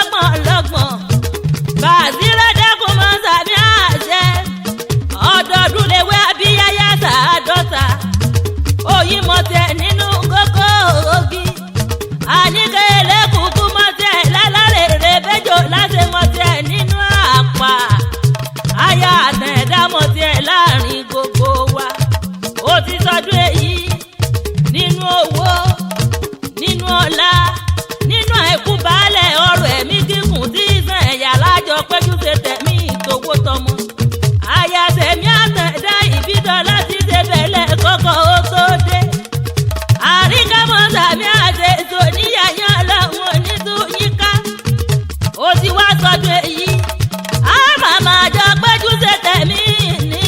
lọ́gbọ̀n lọ́gbọ̀n. Bàṣírà dẹ́kun mọ́ sàmì àṣẹ. Ọdọọdún lewé abíyáyá sàádọ́ta. Oyin mọ̀tẹ̀ nínú kókó ògì. Àníkẹ́ ẹlẹ́kùnkùn mọ̀tẹ̀ lálárèrè bẹ́jọ́ láṣẹ mọ̀tẹ̀ nínú àpà. Aya àtẹ̀dá mọ̀tẹ̀ láàrin gbogbo wa. Ó ti sọdún èyí nínú owó, nínú ọlá, nínú àìkú baálẹ̀ ọrọ̀ ẹ̀mí gígùn tí ìsàn ẹ̀yà lájọ péjú ṣe tẹ̀mí ìtòwó tọmọ. Aya tẹ̀mí àtẹ̀dá ìbídọ́lá ti ṣe bẹ̀lẹ̀ kọ́kọ́ ó tó dé. Àríkàmọ́ sàmì àṣetò níyàyàn ọlọ́run onítúyíká. Ó ti wá sọdún èyí, á màmá jọ péjú ṣe tẹ̀mí ní.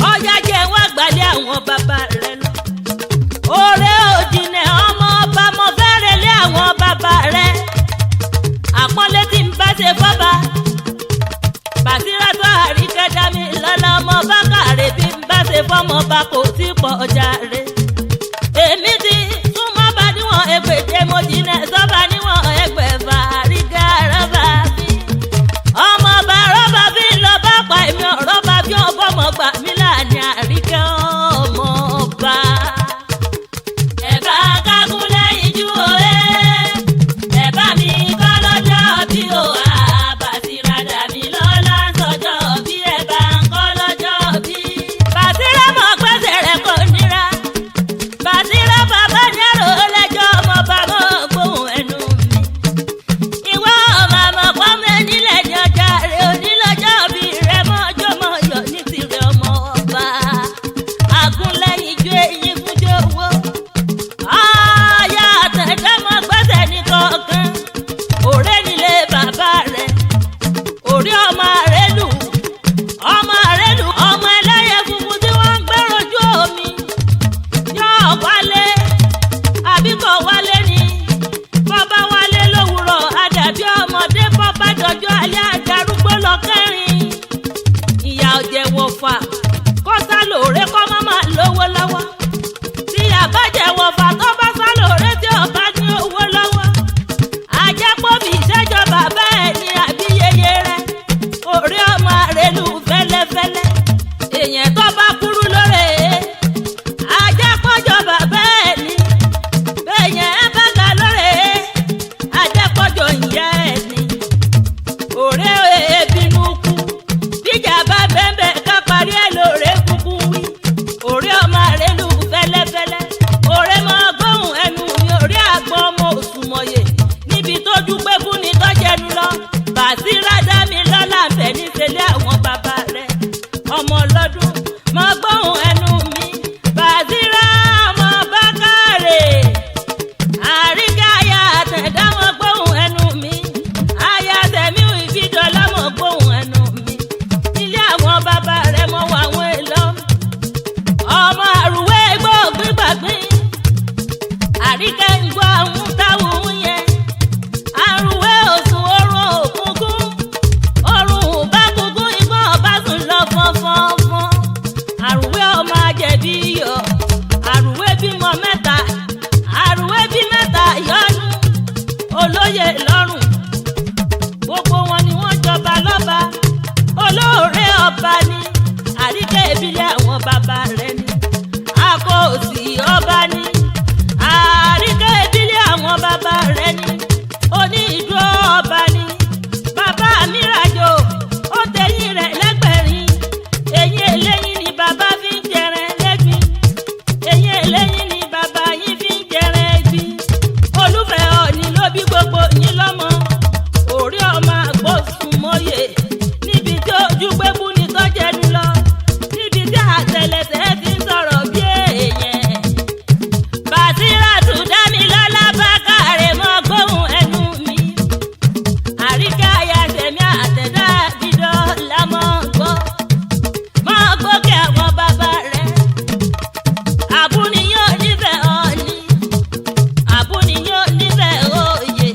Ọjà jẹ́ wọ́n gbàlẹ́ àwọn bàbá rẹ̀ lọ. Oore òjìnà ọmọ ọba mo fẹ́rẹ̀ lé àwọn bàbá rẹ̀. Àpọ́nlé tí ń bá ṣe fọ́ba. Bàṣírátọ̀ Àríkẹ́ dámi lọ́lá ọmọ Bákàrè bí ń bá ṣe fọ́mọ bá kò tí pọ̀ ọjà rẹ̀. Èmi ti súnmọ́ bá níwọ̀n ẹgbẹ̀je mo jìnà sọ́ba níwọ̀n ẹgbẹ̀fà Àríkẹ́ rọ́bà bí. Ọmọ bá rọ́bà bí lọ bá pa èmi ọ̀rọ̀bà bí ọbọ̀mọ̀ gbà mí láàrin Àríkẹ́ ọmọ ọba. Ẹ̀bá kágún lẹ́yìn jú òye. Ẹ̀bá mi kọ́ lọ́jọ́ bí o Bàṣírà dàmí lọ́lá sọ́jọ́ bí ẹ̀bá ń kọ́ lọ́jọ́ bí. Bàṣírà mọ̀ pẹ́sẹ̀ rẹ̀ kò nira. Bàṣírà bàbá ní àrò lẹ́jọ́ ọmọ bàbá gbóhùn ẹnu mi. Ìwọ màmá pọ́nmẹ́ nílẹ̀ ní ọjà rẹ̀ onílọ́jọ́ bí rẹ̀ mọ́jọ́ mọ́yọ̀ ní tirẹ̀ ọmọ ọba. Agúnlẹ́yìn ju eyín fún jọ̀wọ́. Aya àtẹ̀dámọ̀ gbẹ́sẹ̀ ní kọ̀ọ̀kan. Òré nílé bàbá rẹ̀. Òrí ọmọ rẹ̀ lù. Ọmọ rẹ̀ lù. Ọmọ ẹlẹ́yẹ funfun tí wọ́n ń gbẹ́rọ̀ ojú omi. Yóò wálé. Àbí kò wálé ni. Bọ́bá wálé lówùrọ̀. Àdàbí ọmọdé bọ́bá dọjọ́ alẹ́ àdarúgbó lọ kẹrin. Ìyá ọ̀jẹ̀ wọ̀fà. Kọ́sá lòré kọ́ mọ́ máa lówó lọ́wọ́. Tí àbájẹ wọ̀fà tó bá sá lóore tí ọba ní owó lọ́wọ́. Ajápọ̀bì ìṣẹ́jọ bàbá ẹ̀ ní àbíyẹyẹ rẹ̀. Orí ọmọ àrèlù fẹ́lẹ́fẹ́lẹ́. Èèyàn tó bá kúrú lóore. Ajápọ̀jọ bàbá ẹ̀ ní. Bẹ́ẹ̀yẹn bá ga lóore. Ajápọ̀jọ ìyá ẹ̀ ní. Òré ebínú kú. Bíjà bá bẹ́ẹ̀ ká parí ẹ̀ lóore kúkú wí. Òré ọmọ àrèlù fẹ́lẹ́fẹ́lẹ́. Òré mọ gbóhùn ẹnu mi òré àgbọn ọmọ òsùmọ̀yè. Níbi tójú pé fún ni tọ́jẹnu lọ. Bàṣírà dá mi lọ́lá ń bẹ̀ níṣẹ́lẹ̀ àwọn bàbá rẹ̀. Ọmọ ọlọ́dún mọ gbóhùn ẹnu mi. Bàṣírà ọmọ Bákàrè. Àríkẹ́ aya àtẹ̀dá mọ gbóhùn ẹnu mi. Aya tẹ̀mí ìbídọ́lá mọ gbóhùn ẹnu mi. Ilé àwọn bàbá rẹ̀ mọ wọ àwọn èlò. Ọmọ àrùwé gbọ́ gbígbàgbín. Àríkẹ́ ń gbọ́ àwọn táwọn yẹn. Àrùwé òsùn orun òkùnkùn. Orun bá kúkú igbó ọba sùn lọ fọ́nfọ́nfọ́n. Àrùwé ọmọ ajẹ̀bí yọ. Àrùwé bímọ mẹ́ta. Àrùwé bí mẹ́ta yọnu. Olóyè lọ́rùn. Gbogbo wọn ni wọ́n jọba lọ́ba. Olóore ọba ni. Àríkẹ́ ìbílẹ̀ àwọn bàbá rẹ̀ ni. Akọ òsì ọba ni. Àríkẹ́ ìbílẹ̀ àwọn bàbá rẹ̀ ni. Oní ìdúró ọba ni. Bàbá mi ràjò, ó tẹ̀yìn rẹ̀ lẹ́gbẹ̀rin. Eyín eléyín ni bàbá fi ń jẹrẹ lẹ́gbin. Eyín eléyín ni bàbá yín fi ń jẹrẹ ẹgbin. Olúfẹ́ Ọ̀ọ̀ni ló bí gbogbo yín lọ́mọ. Orí ọmọ àgbọ̀sùnmọ́yè. Níbi tí ojú gbébú ni tọ́jẹnu lọ. Níbi tí àtẹlẹsẹ̀ ti ń sọ̀rọ̀ bí èèyàn. Bàṣírátù Dámilọ́lá Bákàrè mọ́ gbóhùn ẹnu mi. Àríkẹ́ aya tẹ̀mí àtẹ̀dá bídọ́lá mọ́ gbọ́. Mọ́ gbókè àwọn bàbá rẹ̀. Àbúniyàn nífẹ̀ẹ́ Ọọ̀ni. Àbúniyàn nífẹ̀ẹ́ òye.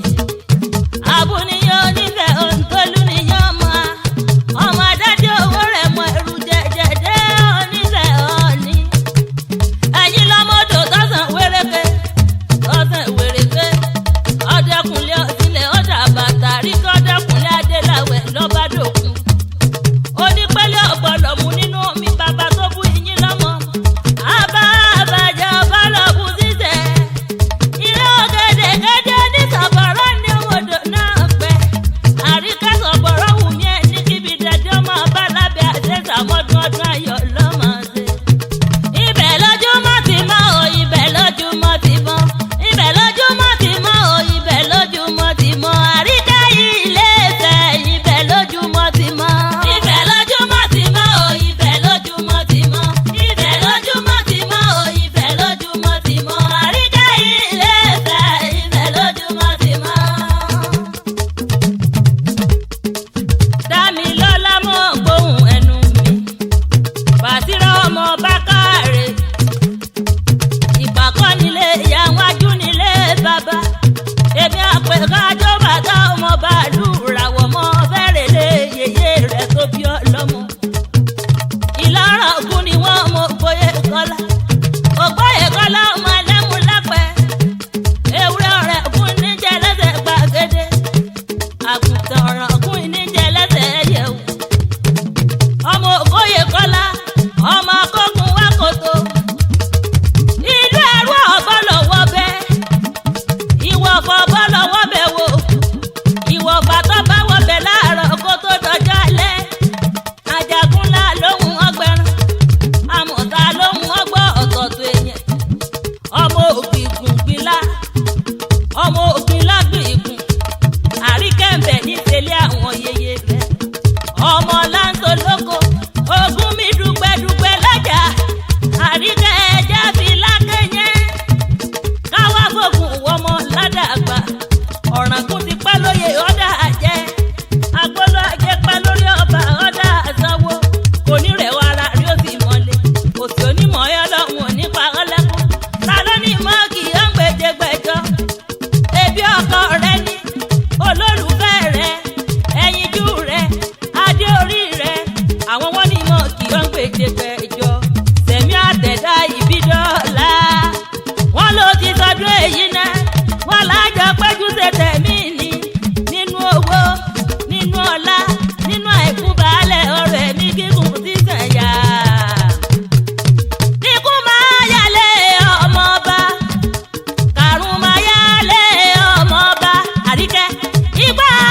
Igbá